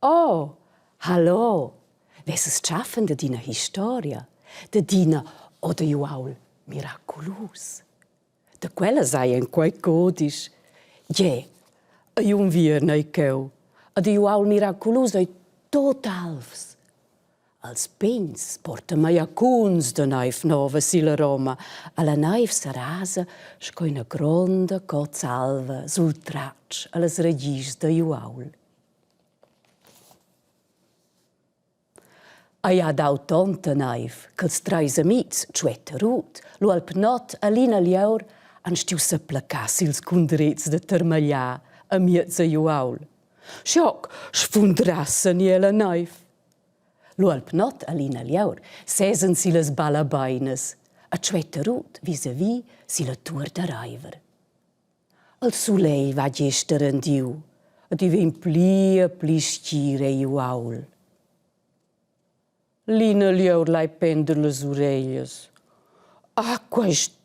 Oh, hallo! Vesses tschaffen dad ina historia, dad ina oder uaul miraculus. Da quella sai en quei codisch. Gie, ei unviern ei cheu, ed igl uaul miraculus ei tut alvs. Als pigns porta maiacuns da naiv nova silla roma, alla naiv serasa sco ina gronda cozza alva sul tratsch allas ragischs da uaul. Ei ha dau tonta naiv ch'els treis amitgs, Tschuetta Rut, l'ualp Not e Lina Lieur, han stuiu seplacar sils cundrezs da termagliar amiez igl uaul. Schoc sfundrassen ella naiv. L'ualp Not e Lina Lieur sesen sillas ballabeinas e Tschuetta Rut visavi silla tuor da reiver. Il sulegl va gest rendiu ed i vegn pli e pli stgir egl uaul. L'ina lieur lai pender las ureglias. Ah, quest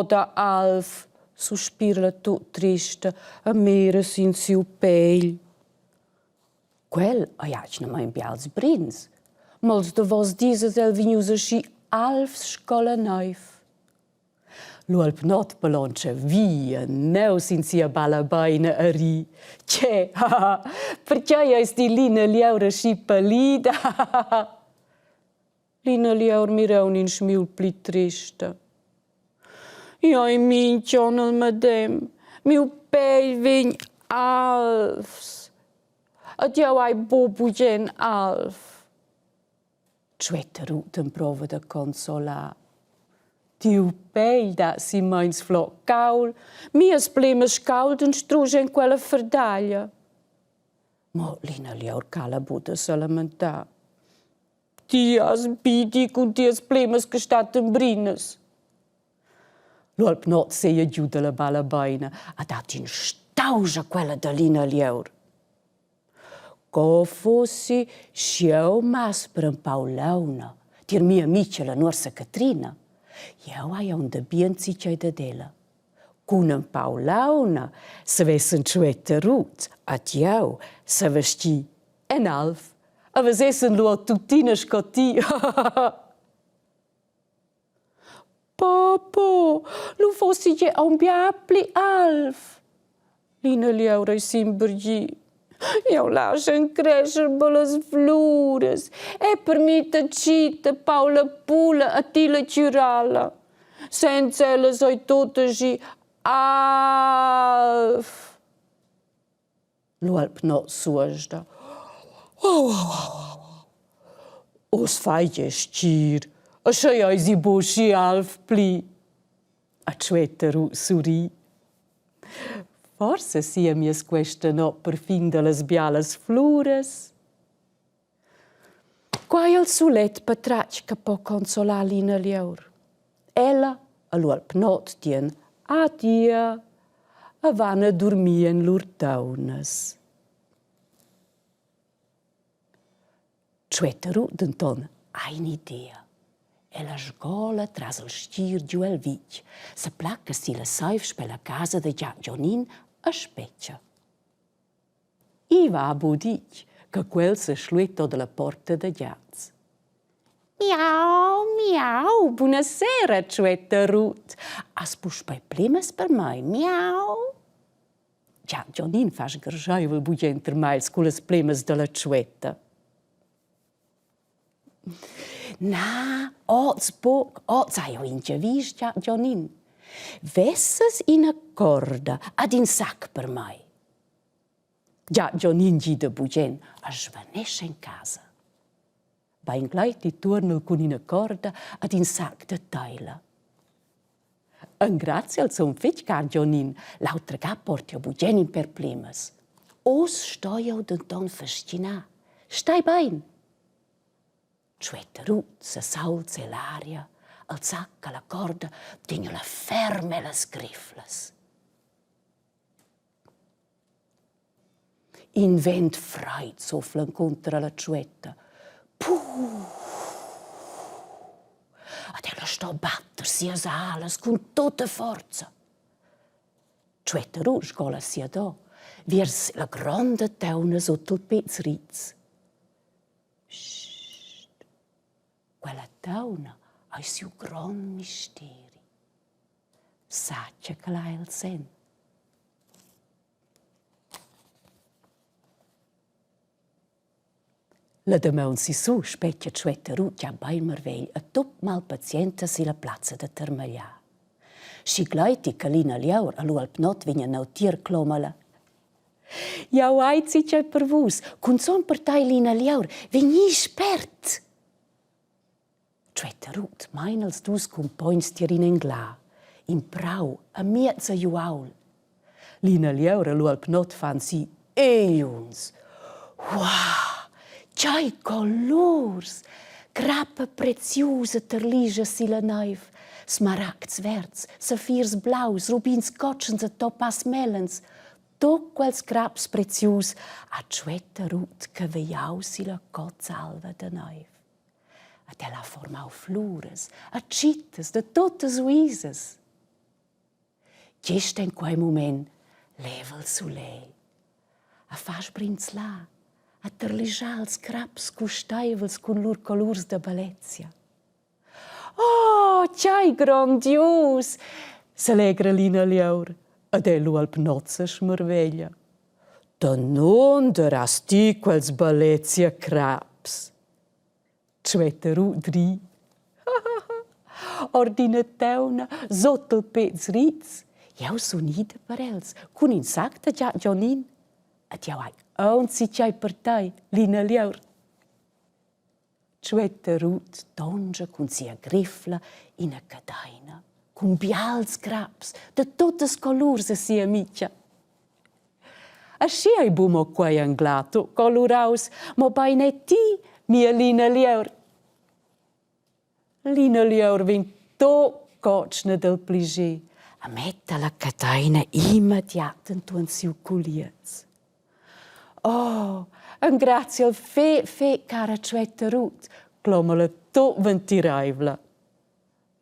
da alv, suspira la tut trista e mira sin siu pegl. Quel ei atgnamein bials brins, mo ils davos dis es el vegnius aschi alvs sco la neiv. L'uolp Not balontscha vi e neu sin sia ballabeina e ri. Tge, haha, pertgei eis ti l'ina lieur aschi pallida? L'ina lieur mira in smiul pli trista. Jeu ei mintg'onn il medem, miu pegl vegn alvs. Ed jeu hai buc bugen alv. Tschuetta Rut emprova da consolar. Tiu pegl dat si meins floc caul, mias plemas scauldan strusch en quella ferdaglia. Mo Lina Lieur cala buc da selamentar. Ti has bidi cun tias plemas che stattan brinas. L'uolp Not seia giu dalla balla beina e dat in stausch a quella da Lina Lieur. Co fussi sch'jeu mass per empau launa tier mia amitga la nuorsa Catrina? Jeu hai aunc dabien zatgei dad ella. Cun empau launa savessen tschuetta rut ed jeu savess dir en alv e vesessen lu tuttina sco ti. Popo, lu fossi gie aunc bia pli alv. L'ina lieur ei simbergi. Jeu lasch encrescher bellas fluras e per mi tacita Paula Pula a ti la tgiralla. Senza ellas ei tut aschi alv. L'uolp Not suosda. Uss fai gie stgir, e sch'ei eisi buc schi alv pli. A tschuetta surri. Forsa siemias questa not perfin dallas bialas fluras. Quai el sulet patratg che po consolar l'ina lieur. Ella e l'uolp Not dien adia e van a durmir en lur taunas. Tschuetta Rut denton ha in'idea. Ella sgola tras il stgir giu el vitg, seplacca silla seiv sper la casa da Gian Gionin e spetga. I va bu ditg che quel seschluetta dalla porta da giats. Miau, miau, buna sera, tschuetta Rut. Has puspei plimas per mei, miau? Gia Gionin fa sgarscheivel bugen termagls cullas plemas dalla tschuetta. Na, oz buc, oz hai jeu in giavisch, Gionin. Vesses ina corda ad in sac per mei? Gia Gionin gida bugen a svanescha en casa. Beingleiti tuornel cun ina corda ad in sac da teila. Engrazia al zun fetg car Gionin, l'autra ga port jeu bugen in per plimas. Oz stoi jeu denton fascinar. Stai bein! Tschuetta Rut sesaulza ell'aria, al sac alla corda tegna la ferm ellas griflas. In vent freid sofla encunter alla tschuetta. Puh! Ad ella sto batter sias alas cun tutta forza. Tschuetta Rut sgola siadò viers la gronda tauna sut il Péz Riz. tauna ei siu grond misteri. Sa tgei ch'el ha el senn. La damaun sissu spetga Tschuetta Rut gia beinmarvegl e tut malpazienta silla plazza da termagliar. Schi gleiti che Lina Lieur ha lu al Pnot vegn neu tier cloma ella. Jau hai tgei per vus, cunzun per tei Lina Lieur, vegni spert! Tschuetta Rut meina els dus cumpogns tier in englà, in prau amiez agl uaul. Lina Lieur e lu al Pnot fan si egliuns. Uah, tgei colurs! Crappa preziusa terlischa silla neiv, smaragds verds, safirs blaus, rubins cotschens e topas mellens. Tut quels craps prezius ha Tschuetta Rut cavegliau silla cozza alva da neiv. Ed ella ha formau fluras e tschittas da tuttas uisas. Gest en quei mument leva il sulegl a far sbrinzlar, a terlischar ils craps custeivels cun lur colurs da bellezia. Oh, tgei grondius! selegra Lina Lieur ed el lu al Pnozza smarveglia. Danunder has ti quels bellezia craps? Tschuetta Rut ri. Or d'ina teuna sot il péz Riz. Jau sun ida per els cun in sac da giat Gionin. Ed jau hai aunc tgei per tai, Lina Lieur. Tschuetta Rut tonscha cun sia grifla ina cadeina cun bials craps da tuttas colurs a sia amitga. Aschia ei buc mo quei anglato coluraus, mobein è ti, mia Lina Lieur. Lina Lieur vegn tot cotschna dal pliger e metta la cadeina immediat entuorn siu culiez. Oh, engraziel fetg, fetg, cara Tschuetta Rut, cloma la tut ventireivla.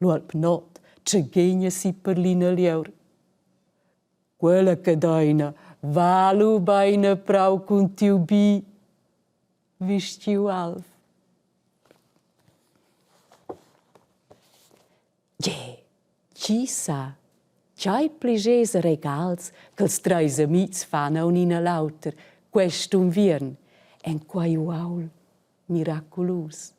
L'uolp Not tschegegna si per Lina Lieur. Quella cadeina va lu bein a prau cun tiu bi vestgiu alv. Gie, tgi sa, tgei plischers e regals ch'els treis amitgs fan aunc in a l'auter quest unviern en quei uaul miraculus.